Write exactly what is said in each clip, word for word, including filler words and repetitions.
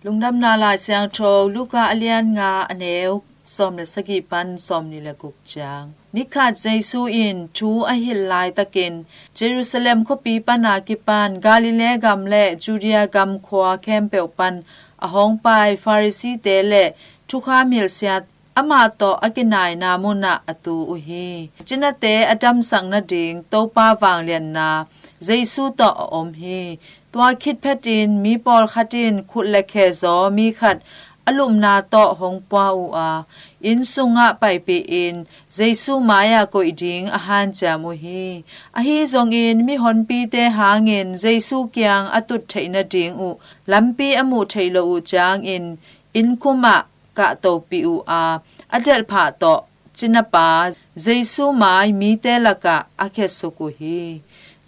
Lungdamna Lai Siangtho Luka a lian nga, a neu sawm le sagih pan sawm nih le guk ciang. Nikhat Jesu in thu a hilh laitakin Jerusalem khuapi pana kipan Galilee gam le Judea gam khua khempeuh pan a hong pai Pharisee-te le thukham hilhsiate amah tawh a kinaina munah a tu uh hi. Cinate a damsak nading Topa vangliatna Jesu tawh a om hi. Tua khit phetin mi pawlkhat in khut le khe zaw mi khat a lupna tawh hong pua uh a, inn sungah paipih in Jesu mai-ah koih ding a hanciam uh hi. Ahi zongin mihonpite hangin Jesu kiang a tut theih nading uh lampi a muh theih loh uh ciangin inn khumah kahtohpih uh a, a delhphah tawh cinapa Jesu mai mite lakah a khiasuk uh hi.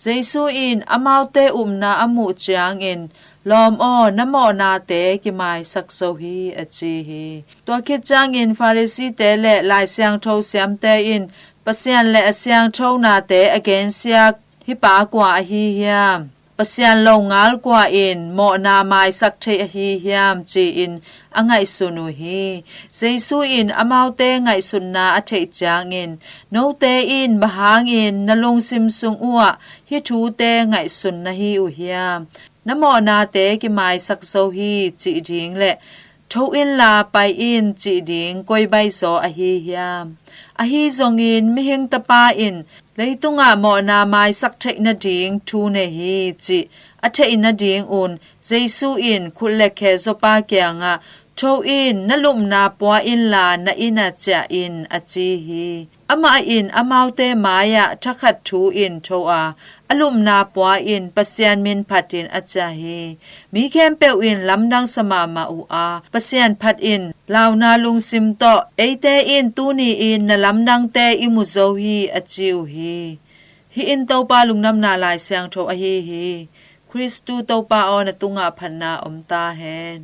Jesu in amaute upna a muh ciangin, "Lawm aw, na mawhnate kimaisak zo hi," a ci hi. Tua khit ciangin Pharisee-te le Lai Siangtho siamte in, "Pasian le a siangtho nate a gensiat hih pa kua ahi hiam? Pasian longal kua in mawhna maisak thei ahi hiam?" ci-in a ngaihsun uh hi. Jesu in amaute ngaihsutna a theih ciangin, "Note in bang hangin na lungsim sung uhah hih thute ngaihsun na hi uh hiam? 'Na mawhnate kimaisak zo hi,' cih ding le 'Tho inla pai in,' cih ding koi baihzaw ahi hiam? Ahi zongin Mihing Tapa in leitungah mawhna maisak theih nading thu nei hi cih a theih nadingun Jesu in khut le khe zawpa kiangah, 'Tho in, na lupna pua inla na innah ciah in,' a ci hi. Amah in amaute mai-ah thakhat thu-in tho a, a lupna pua-in Pasian min phatin a ciah hi. Mi khempeuh in lamdangsa mahmah uh a, Pasian phatin launa lungsim tawh, "Eite in tuni-in na lamdangte i mu zo hi," a ci uh hi. Hih in Topa Lungdamna Lai Siangtho ahi hi. Khristu Topa aw, na tungah phatna om ta hen.